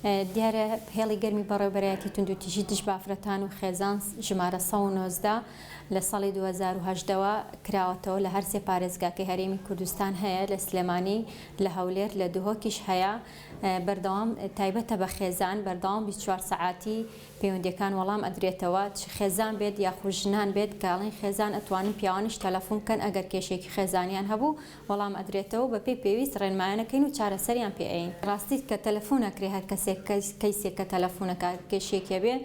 دیارە هێڵی گەرمی بەڕێوەبەرایەتی توندوتیژی دژ بە ئافرەتان و خێزان ژمارە 119 لە ساڵی 2018 وە کراوەتەوە لە هەرسێ پارێزگاکەی هەرێمی کوردستان هەیە لە سلێمانی لە هەولێر لە دهۆکیش هەیە بەردەوام تایبەتە بە خێزان بەردەوام 24 سەعاتی پەیوەندیەکان وەڵام ئەدرێتەوە چ خێزان بێت یاخود ژنان بێت کە ئەڵێن خێزان ئەتوانن پیاوانیش تەلەفون بکەن ئەگەر کێشەیەکی خێزانیان هەبوو وەڵام ئەدرێتەوە بە پێی پێویست ڕێنمایان ئەکەین و چارەسەریان پێ ئەیین. ڕاستی کە تەلەفون ئەکرێ هەر کەسێک کەیسێک کە تەلەفون ئەکا کێشەیەکی هەبێ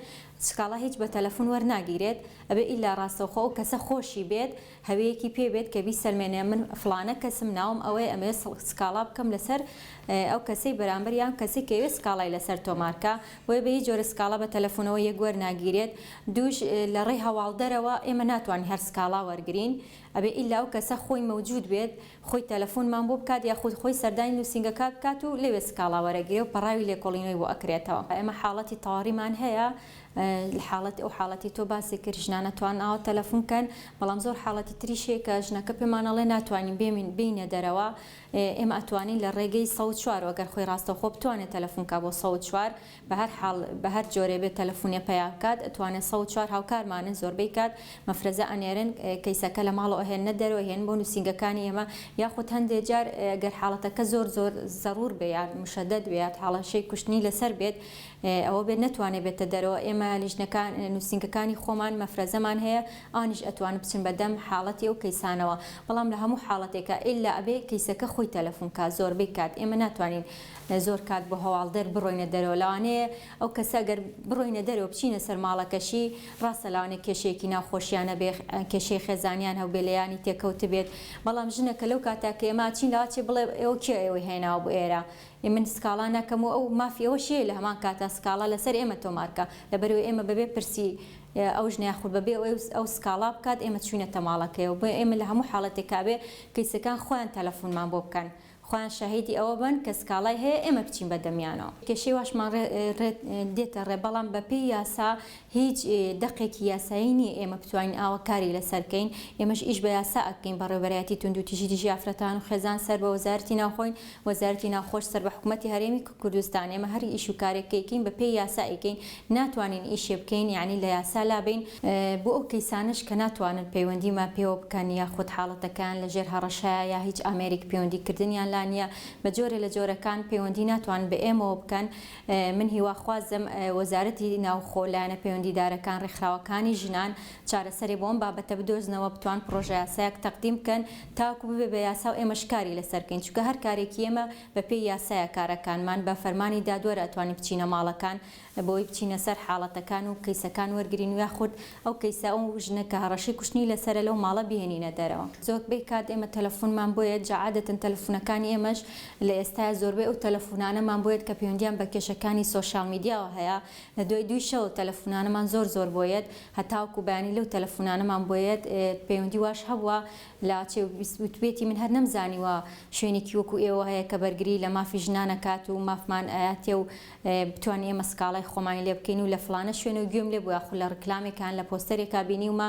سکاڵا هیچ بە تەلەفون وەرناگیرێت ئەبێ ئیلا ڕاستەوخۆ ئەو کەسە خۆشی بێت هەوێیەکی پێ بێت کە بیسەلمێنێ من فڵانە کەسم ناوم ئەوەیە ئەمەوێ سکاڵا بکەم لەسەر ئەو کەسەی بەرامبەر یان کەسێک کە ئەیەوێ سکاڵای لەسەر تۆمار کا بۆیە بە هیچ جۆرە سکاڵا بە تەلەفونەوە یەک وەرناگیرێت دووش لە ڕێی هەواڵدەرەوە ئێمە ناتوانین هەر سکاڵا وەرگرین ئەبێ ئیلا ئەو کەسە خۆی مەوجود بێت خۆی تەلەفونمان بۆ بکات یاخود خۆی سەردانی نوسینگەکە بکات و لەوێ سکاڵا وەرەگرێ و پەڕاوی لێکۆڵینەوەی بۆ ئەکرێتەوە. ئێمە حاڵەتی تەواریمان هەیە حاڵەتی ئەو حاڵەتی تۆ باسی کرد ژنان ئەتوانن ئاوا تەلەفون کەن بەڵام زۆر حاڵەتی تریش هەیە کە ژنەکە پێمان ئەڵێ ناتوانین بێمین بێینە دەرەوە ئێمە ئەتوانین لە ڕێگەی 104 ئەگەر خۆی ڕاستەوخۆ بتوانێت تەلەفون کا بۆ 104 بە هەر حاڵ بە هەر جۆرێ بێت تەلەفونێ پەیا بکات ئەتوانێ 104 هاوکارمانن زۆربەی کات مەفرەزە ئەنێرن کەیسەکە لە ماڵەوە ئەهێننە دەرەوە ئەهێنن بۆ نووسینگەکانی ئێمە یاخود هەندێ جار گەر حاڵەتەکە زۆر زۆر زەڕور بێ یان مشەدەد بێ یان حاڵەشەی کوشتنی لەسەر بێت ئەوە بێت نەتوانێت بێتە دەرەوە ئێمە لیژنەکان نووسینگەکانی خۆمان مەفرەزەمان هەیە ئەوانیش ئەتوانن بچن بە دەم حاڵەتی ئەو کەیسانەوە بەڵام لە هەموو حاڵەتێکا ئیلا ئەبێ کەیسەکە خۆی تەلەفون کا زۆربەی کات ئێمە ناتوانین زۆر کات بۆ هەواڵدەر بڕۆینە دەرەوە لەوانەیە ئەو کەسە گەر بڕۆینە دەرەوە بچینە سەر ماڵەکەشی ڕاستە لەوانەیە کێشەیەکی ناو خۆشیان هەبێ کێشەی خێزانیان هەبێ لێیانی تێکەوتبێت بەڵام ژنەکە لەو کاتا کە ئێمە ئەچین لەواچێ بڵێ ئێوە کێ ئێوەی هێناوە بۆ ئێرە ئێ من سکاڵا ناکەم و ئەو مافی ئەوەشی هەیە لە هەمان کاتا سکاڵا لەسەر ئێمە تۆمار کا لەبەرئەوەی ئێمە بەبێ پرسی ئەو ژنە یاخود بەبێ ئەوەی ئەو سکاڵا بکات ئێمە چوینەتە ماڵەکەیەوە بۆیە ئێمە لە هەموو حاڵەتێکا بێ کەیسەکان خۆیان تەلەفونمان بۆ بکەن خۆیان شاهیدی ئەوە بن کە سکاڵای هەیە ئێمە بچین بە دەمیانەوە. کێشەی واشمان ڕێ ڕێ دێتە ڕێ بەڵام بە پێی یاسا هیچ دەقێکی یاسایی نییە ئێمە بتوانین ئاوا کاری لەسەر کەین ئێمەش ئیش بە یاسا ئەکەین بەڕێوەبەرایەتی توندوتیژی دژی ئافرەتان و خێزان سەر بە وەزارەتی ناوخۆین وەزارەتی ناوخۆش سەر بە حکومەتی هەرێمی کوردستان ئێمە هەر ئیش و کارێک کە ئەیکەین بە پێی یاسا ئەیکەین ناتوانین ئیشێ بکەین یانی لە یاسا لابەین بۆ ئەو کەیسانەش کە ناتوانن پەیوەندیمان پێوە بکەن یاخود حاڵەتەکەیان لە ژێر هەڕەشەیە یا هیچ ئامێرێکی پەیوەندی کردنیان لا نییە بە جۆرێ لە جۆرەکان پەیوەندی ناتوانن بە ئێمەوە بکەن من هیواخوازم وەزارەتی ناوخۆ لایەنە پەیوەندیدارەکان ڕێکخراوەکانی ژنان چارەسەرێ بۆ ئەم بابەتە بدۆزنەوە بتوان پڕۆژەیاسایەک تەقدیم بکەن تاوەکو ببێ بە یاسا و ئێمەش کاری لەسەر بکەین چونکە هەر کارێکی ئێمە بە پێی یاسایە کارەکانمان بە فەرمانی دادوەر ئەتوانین بچینە ماڵەکان بۆی بچینە سەر حاڵەتەکان و کەیسەکان وەرگرین و یاخود ئەو کەیسە ئەو ژنە کە هەڕەشەی کوشتنی لەسەرە لەو ماڵە بهێنینە دەرەوە. زۆربەی کات ئێمە تەلەفونمان بۆیەت جا عادەتەن تەلەفونەکانی ئێمەش لە ئێستایا زۆربەی ئەو تەلەفونانەمان بۆیەت کە پەیوەندیان بە کێشەکانی سۆشیال میدیاوە هەیە لە دوای دووی شەو تەلەفونانەمان زۆر زۆر بۆیەت هەتاوەکو بەیانی لەو تەلەفونانەمان بۆیەت پەیوەندی واش هەبووە لە چێ وتبێتی من هەر نەمزانیوە شوێنێکی وەکو ئێوە هەیە کە بەرگری لە مافی ژنان ئەکات و مافمان ئەیاتێ و بتوانین ئێمە سکاڵای خۆمانی لێ بکەین و لە فڵانە شوێن و گوێم لێ بوو یاخود لە ڕیکلامێکان لە پۆستەرێکا بینیومە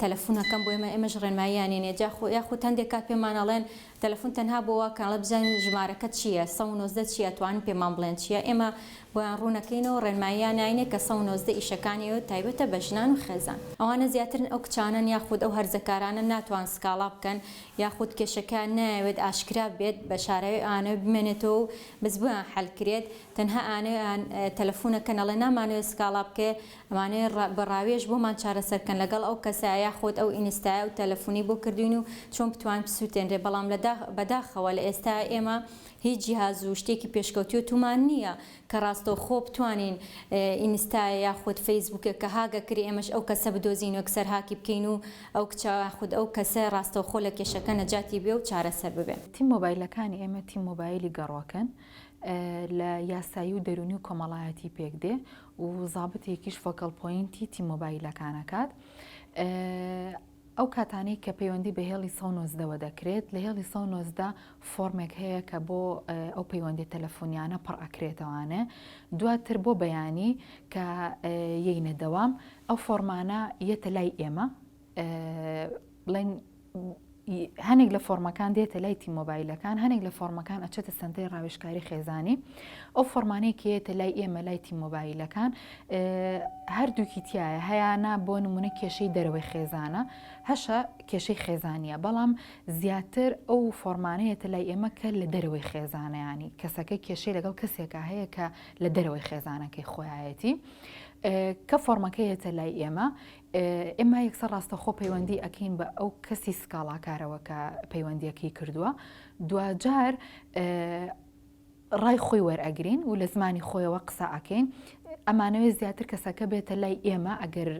تەلەفونەکەم بۆ ئێمە ئێمەش ڕێنماییان نێنێ جا خۆ یاخود هەندێک کات پێمان ئەڵێن تەلەفون تەنها بۆ وا کە ئەڵێ بزانین ژمارەکە چییە 119 چییە ئەتوانن پێمان بڵێن چییە ئێمە بۆیان ڕوونەکەینەوە ڕێنماییان ناینێ کە 119 ئیشەکانی ئێوە تایبەتە بە ژنان و خێزان ئەوانە زیاترن ئەو کچانەن یاخود ئەو هەرزەکارانەن ناتوان سکاڵا بکەن یاخود کێشەکەیان نایەوێت ئاشکرا بێت بە شاراوی ئەوانەوێت بمێنێتەوە و بەس بۆیان حەل کرێت تەنها ئەیانەوێت تەلەفونە کەن ئەڵێ نامانەوێت سکاڵا بکەێ ئەمانەوێت بە ڕاوێژ بۆمان چارەسەر کەن لەگەڵ ئەو کەسە یاخود ئەو ئینستایە و تەلەفونی بۆ کردوین و چۆن بتوان بسوتێنرێ بەڵام لە بەداخەوە لە ئێستا ئێمە هیچ جیهاز و شتێکی پێشکەوتوومان نییە کە ڕاستەوخۆ بتوانین ئینستایە یاخود فەیسبوکێک کە هاک ئەکرێ ئێمەش ئەو کەسە بدۆزین یەکسەر هاکی بکەین و ئەو کچە یاخود ئەو کەسە ڕاستەوخۆ لە کێشەکە نەجاتی بێ و چارەسەر ببێ. تیم مۆبایلەکانی ئێمە تیم مۆبایلی گەڕۆکن لە یاسایی و دەروونی و کۆمەڵایەتی پێک دێ و زابتێکیش focal point ی تیم مۆبایلەکان ئەکات. ئەو کاتانەی کە پەیوەندی بە هێڵی 119 وە دەکرێت، لە هێڵی 119 فۆرمێک هەیە کە بۆ ئەو پەیوەندیە تەلەفۆنیانە پڕ ئەکرێتەوانێ، دواتر بۆ بەیانی کە یەینە دەوام ئەو فۆرمانە یەتە لای ئێمە بڵێن. هەنێک لە فۆرمەکان دێتە لای تیم مۆبایلەکان، هەنێک لە فۆرمەکان ئەچێتە سەنتەری ڕاوێژکاری خێزانی. ئەو فۆرمانەی کە یەتە لای ئێمە لای تیم مۆبایلەکان هەردووکی تایە هەیانە بۆ نمونە کێشەی دەرەوەی خێزانە هەشە کێشەی خێزانیە بەڵام زیاتر ئەو فۆرمانەیەتە لای ئێمە کە لە دەرەوەی خێزانەیانی کەسەکە کێشەی لەگەڵ کەسێکا هەیە کە لە دەرەوەی خێزانەکەی خۆیایەتی کە فۆرمەکە یەتە لای ئێمە ئێمە یەکسەر ڕاستەخۆ پەیوەندی ئەکەین بە ئەو کەسی سکاڵاکارەوە کە پەیوەندیەکەی کردووە دواجار ڕای خۆی وەرئەگرین و لە زمانی خۆیەوە قسە ئەکەین ئەمانەوێت زیاتر کەسەکە بێتە لای ئێمە ئەگەر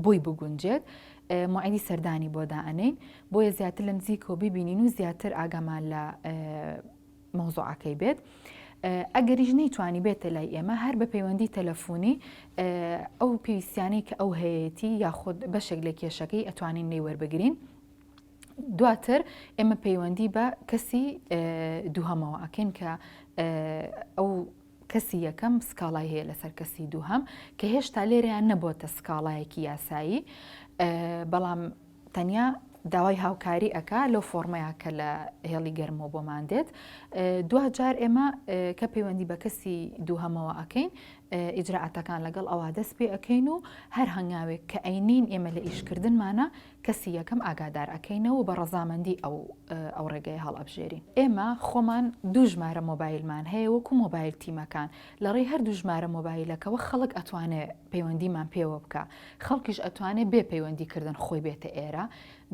بۆی بگونجێت موعیدی سەردانی بۆ دائەنین بۆیە زیاتر لە نزیکەوە ببینین و زیاتر ئاگامان لە مەوزوعەکەی بێت. ئەگەریش نەیتوانی بێتە لای ئێمە هەر بە پەیوەندی تەلەفۆنی ئەو پێویستیانەی کە ئەو هەیەتی یاخود بەشێک لە کێشەکەی ئەتوانین لێی وەربگرین. دواتر ئێمە پەیوەندی بە کەسی دووهەمەوە ئەکەین کە ئەو کەسی یەکەم سکاڵای هەیە لەسەر کەسی دووهەم کە هێشتا لێرەیان نەبۆتە سکاڵایەکی یاسایی بەڵام تەنیا داوای هاوکاری ئەکا لەو فۆرمەیە کە لە هێڵی گەرمەوە بۆمان دێت دواجار ئێمە کە پەیوەندی بە کەسی دووهەمەوە ئەکەین ئیجرائاتەکان لەگەڵ ئەوە دەست پێ ئەکەین و هەر هەنگاوێک کە ئەینین ئێمە لە ئیشکردنمانە کەسی یەکەم ئاگادار ئەکەینەوە و بە ڕەزامەندی ئەو ئەو ڕێگەیە هەڵئەبژێرین. ئێمە خۆمان دوو ژمارە مۆبایلمان هەیە وەکو مۆبایل تیمەکان، لە ڕێی هەردوو ژمارە مۆبایلەکەوە خەڵک ئەتوانێ پەیوەندیمان پێوە بکا، خەڵکیش ئەتوانێ بێ پەیوەندی کردن خۆی بێتە ئێرە،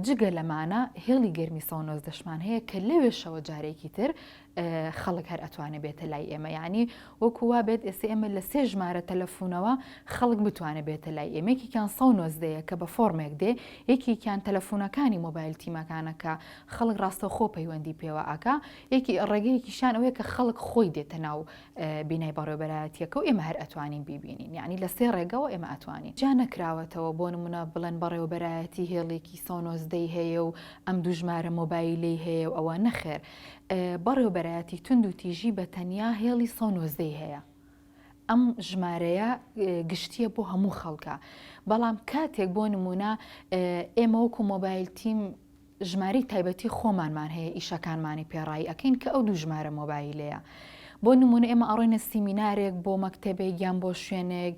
جگە لەمانە هێڵی گەرمی 119 شمان هەیە کە لەوێشەوە جارێکی تر خەڵک هەر ئەتوانێ بێتە لای ئێمە یانی وەکو وا بێت ئێستا ئێمە لە سێ ژمارە تەلەفونەوە خەڵک بتوانێ بێتە لای ئێمە یەکێکیان 119 یە کە بە فۆرمێک دێ یەکێکیان تەلەفونەکانی مۆبایل تیمەکانە کە خەڵک ڕاستەوخۆ پەیوەندی پێوە ئەکا یەکی ڕێگەیەکیشیان ئەوەیە کە خەڵک خۆی دێتە ناو بینای بەڕێوەبەرایەتیەکە و ئێمە هەر ئەتوانین بیبینین یانی لە سێ ڕێگەوە ئێمە ئەتوانین جیا نەکراوەتەوە بۆ نمونە بڵێن بەڕێوەبەرایەتی هێڵێکی 119 ی هەیە و ئەم دوو ژمارە مۆبایلەی هەیە و ئەوە نەخێر بەڕێوەبەرایەتی توندوتیژی بە تەنیا هێڵی 119 ی هەیە ئەم ژمارەیە گشتیە بۆ هەموو خەڵکە بەڵام کاتێک بۆ نمونە ئێمە وەکو مۆبایل تیم ژمارەی تایبەتی خۆمانمان هەیە ئیشەکانمانی پێ ڕایی ئەکەین کە ئەو دوو ژمارە مۆبایلەیە. بۆ نمونە ئێمە ئەڕۆینە سیمینارێک بۆ مەکتەبێک یان بۆ شوێنێک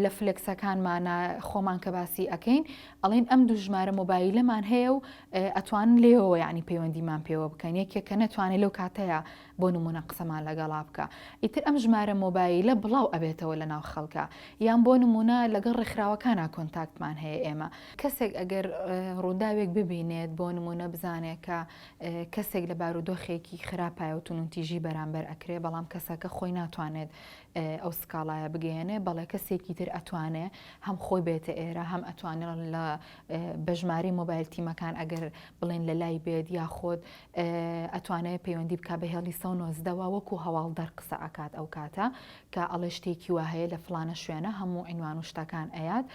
لە فلێکسەکانمانە خۆمان کە باسی ئەکەین ئەڵێن ئەم دوو ژمارە مۆبایلەمان هەیە و ئەتوانن لێەوە یعنی پەیوەندیمان پێوە بکەن یەکێک کە نەتوانێت لەو کاتەیە بۆ نمونە قسەمان لەگەڵا بکە ئیتر ئەم ژمارە مۆبایلە بڵاو ئەبێتەوە لە ناو خەڵکە یان بۆ نمونە لەگەڵ ڕێکخراوەکانا کۆنتاکتمان هەیە ئێمە کەسێک ئەگەر ڕووداوێک ببینێت بۆ نمونە بزانێت کە کەسێک لە بارودۆخێکی خراپایە و تونوتیژی بەرامبەر ئەکرێ بەڵام کەسەکە خۆی ناتوانێت ئەو سکاڵایە بگەیەنێ بەڵێ کەسێکی تر ئەتوانێ هەم خۆی بێتە ئێرە هەم ئەتوانێت لە بەژماری مۆبایل تیمەکان ئەگەر بڵێن لە لای بێت یاخود ئەتوانێ پەیوەندی بکا بە هێڵی 119 وە وەکو هەواڵدەر قسە ئەکات ئەو کاتە کە ئەڵێ شتێکی وا هەیە لە فڵانە شوێنە هەموو عینوان و شتەکان ئەیات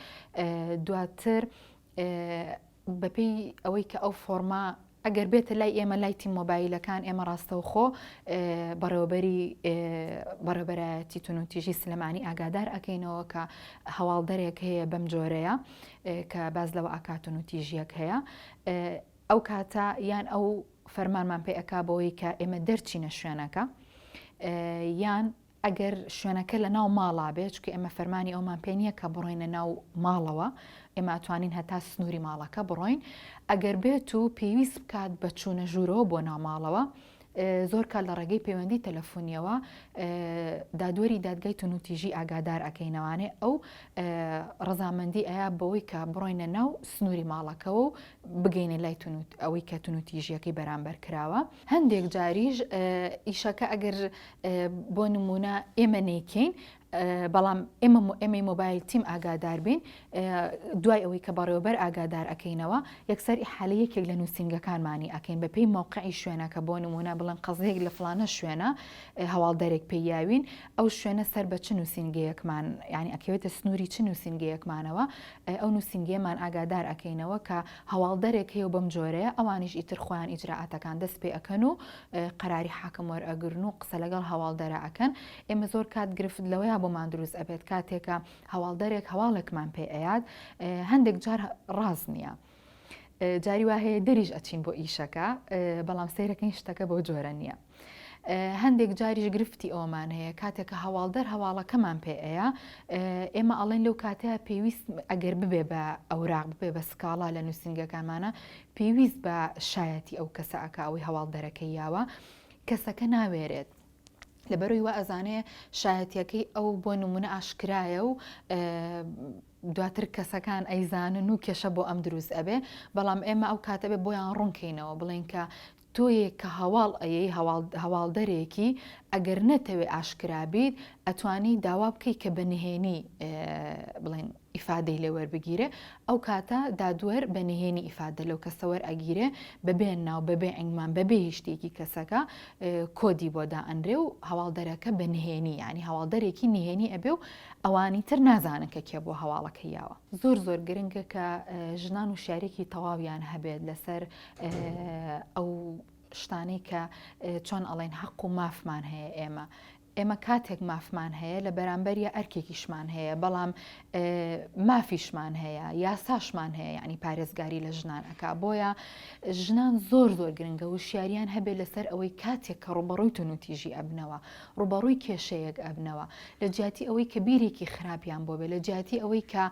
دواتر بەپێی ئەوەی کە ئەو فۆرما ئەگەر بێتە لای ئێمە لای تیم مۆبایلەکان ئێمە ڕاستەوخۆ بەڕێوەبەری بەڕێوەبەرایەتی تونوتیژی سلێمانی ئاگادار ئەکەینەوە کە هەواڵدەرێک هەیە بەم جۆرەیە کە باز لەوە ئاکات تونوتیژیەک هەیە ئەو کاتە یان ئەو فەرمانمان پێ ئەکا بەوەی کە ئێمە دەرچینە شوێنەکە یان ئەگەر شوێنەکە لە ناو ماڵا بێ چونکە ئێمە فەرمانی ئەومان پێ نییە کە بڕۆینە ناو ماڵەوە ئێمە ئەتوانین هەتا سنووری ماڵەکە بڕۆین ئەگەر بێت و پێویست بکات بە چوونە ژوورەوە بۆ ناو ماڵەوە زۆر کات لە ڕێگەی پەیوەندی تەلەفونیەوە دادوەری دادگای تونوتیژی ئاگادار ئەکەینەوانێ ئەو ڕەزامەندی ئەیا بەوەی کە بڕۆینە ناو سنووری ماڵەکەوە و بگەینە لای ئەوەی کە تونوتیژیەکەی بەرامبەر کراوە هەندێک جاریش ئیشەکە ئەگەر بۆ نمونە ئێمە نەیکەین بەڵام ئێمە ئێمەی مۆبایل تیم ئاگادار بین دوای ئەوەی کە بەڕێوەبەر ئاگادار ئەکەینەوە یەکسەر ئیحالە یەکێک لە نووسینگەکانمانی ئەکەین بە پێی مەوقعی شوێنەکە بۆ نمونە بڵێن قەزیەک لە فڵانە شوێنە هەواڵدەرێک پێی یاوین ئەو شوێنە سەر بە چ نووسینگەیەکمان یانی ئەکەوێتە سنووری چ نووسینگەیەکمانەوە ئەو نووسینگەیەمان ئاگادار ئەکەینەوە کە هەواڵدەرێک هەیە و بەم جۆرەیە ئەوانیش ئیتر خۆیان ئیجرائاتەکان دەست پێ ئەکەن و قەراری حاکم وەرئەگرن و قسە لەگەڵ هەواڵدەرا ئەکەن ئێمە زۆر کات گرفت لەوەیا بۆمان دروست ئەبێت کاتێکە هەواڵدەرێک هەواڵێکمان پێ ئەیات هەندێک جار ڕاست نییە. جاری وا هەیە دەریش ئەچین بۆ ئیشەکە بەڵام سەیرەکەین شتەکە بەو جۆرە نییە. هەندێک جاریش گرفتی ئەومان هەیە کاتێک کە هەواڵدەر هەواڵەکەمان پێ ئەیە ئێمە ئەڵێن لەو کاتەیە پێویست ئەگەر ببێ بە ئەوراق ببێ بە سکاڵا لە نووسینگەکانمانە پێویست بە شایەتی ئەو کەسە ئەکا ئەوەی هەواڵدەرەکەی یاوە کەسەکە ناوێرێت لەبەرەوەی وا ئەزانێ شایەتیەکەی ئەو بۆ نمونە ئاشکرایە و دواتر کەسەکان ئەیزانن و کێشە بۆ ئەم دروست ئەبێ بەڵام ئێمە ئەو کاتە بێ بۆیان ڕوونکەینەوە بڵێن کە تۆیەک کە هەواڵ ئەیەی هەواڵدەرێکی ئەگەر نەتەوێ ئاشکرا بیت ئەتوانی داوا بکەی کە بە نهێنی بڵێن ئیفادەی لێ وەربگیرێ ئەو کاتە دادوەر بە نهێنی ئیفادە لەو کەسە وەرئەگیرێ بەبێ ناو بەبێ عینمان بەبێ هیچ شتێکی کەسەکە کۆدی بۆ دائەنرێ و هەواڵدەرەکە بە نهێنی یعنی هەواڵدەرێکی نهێنی ئەبێ و ئەوانی تر نازانن کە کێ بۆ هەواڵەکەی یاوە. زۆر زۆر گرنگە کە ژنان وشیاریەکی تەواویان هەبێت لەسەر ئەو شتانەی کە چۆن ئەڵێن حەق و مافمان هەیە ئێمە ئێمە کاتێک مافمان هەیە لە بەرامبەریا ئەرکێکیشمان هەیە بەڵام مافیشمان هەیە یاساشمان هەیە یعنی پارێزگاری لە ژنان ئەک بۆیە ژنان زۆر زۆر گرنگە وشیاریان هەبێت لەسەر ئەوەی کاتێک کە ڕوبەڕووی تونوتیژی ئەبنەوە ڕوبەڕووی کێشەیەک ئەبنەوە لە جیاتی ئەوەی کە بیرێکی خراپیان بۆ بێ لە جیاتی ئەوەی کە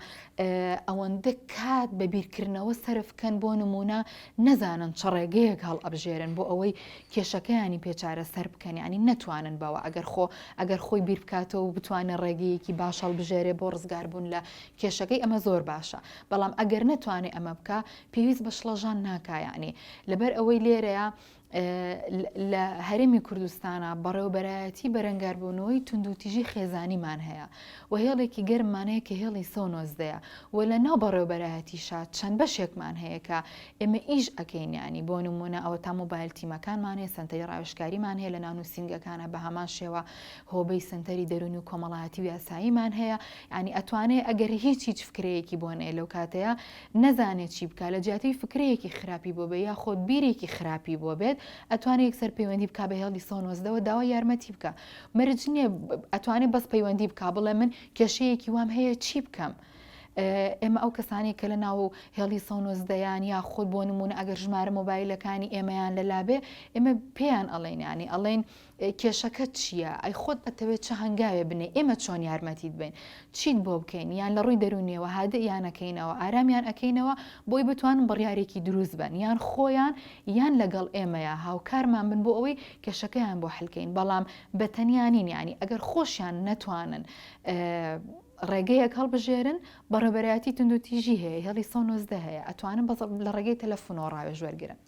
ئەوەندە کات بە بیرکردنەوە سەرف کەن بۆ نمونە نەزانن چ ڕێگەیەک هەڵئەبژێرن بۆ ئەوەی کێشەکەیانی پێ چارەسەر بکەن یانی نەتوانن بەوە ئەگەر خۆ ئەگەر خۆی بیر بکاتەوە و بتوانێت ڕێگەیەکی باش هەڵبژێرێ بۆ ڕزگاربوون لە کێشەکەی ئەمە زۆر باشە بەڵام ئەگەر نەتوانێ ئەمە بکا پێویست بە شڵەژان ناکا یانی لەبەر ئەوەی لێرەیە لە هەرێمی کوردستانا بەڕێوەبەرایەتی بەرەنگاربوونەوەی توندوتیژی خێزانیمان هەیە و هێڵێکی گەرممان هەیە کە هێڵی 119 و لە ناو بەڕێوەبەرایەتیشا چەند بەشێکمان هەیە کە ئێمە ئیش ئەکەین یانی بۆ نمونە ئەوە تا mobile team ەکانمان هەیە سەنتەری ڕاوێژکاریمان هەیە لە ناو نووسینگەکانە بە هەمان شێوە هۆبەی سەنتەری دەروونی و کۆمەڵایەتی و یاساییمان هەیە یانی ئەتوانێ ئەگەر هیچ هیچ فکرەیەکی بۆ نەیە لەو کاتەیە نەزانێ چی بکا لە جیاتی فکرەیەکی خراپی بۆ بێ یاخۆد بیرێکی خراپی بۆ بێت ئەتوانێ یەکسەر پەیوەندی بکا بە هێڵی 119 وە داوای یارمەتی بکا مەرج نییە ئەتوانێ بەس پەیوەندی بکا بڵێ من کێشەیەکی وام هەیە چی بکەم ئێمە ئەو کەسانی کە لە ناو هێڵی 119 یان یاخود بۆ نمونە ئەگەر ژمارە مۆبایلەکانی ئێمەیان لەلابێ ئێمە پێیان ئەڵێن ینی ئەڵێن کێشەکەت چییە؟ ئەی خۆت ئەتەوێت چ هەنگاوێ بنێی؟ ئێمە چۆن یارمەتیت بەین؟ چیت بۆ بکەین؟ یان لە ڕووی دەروونییەوە هادئیان ئەکەینەوە، ئارامیان ئەکەینەوە بۆی بتوانن بڕیارێکی دروست بەن، یان خۆیان یان لەگەڵ ئێمەیا هاوکارمان بن بۆ ئەوەی کێشەکەیان بۆ حل کەین، بەڵام بە تەنیا نین، یانی ئەگەر خۆشیان نەتوانن ڕێگەیەک هەڵبژێرن، بەڕێوەبەرایەتی توندوتیژی هەیە، هێڵی 119 هەیە، ئەتوانن بە لە ڕێگەی تەلەفونەوە ڕاوێژ وەرگرن.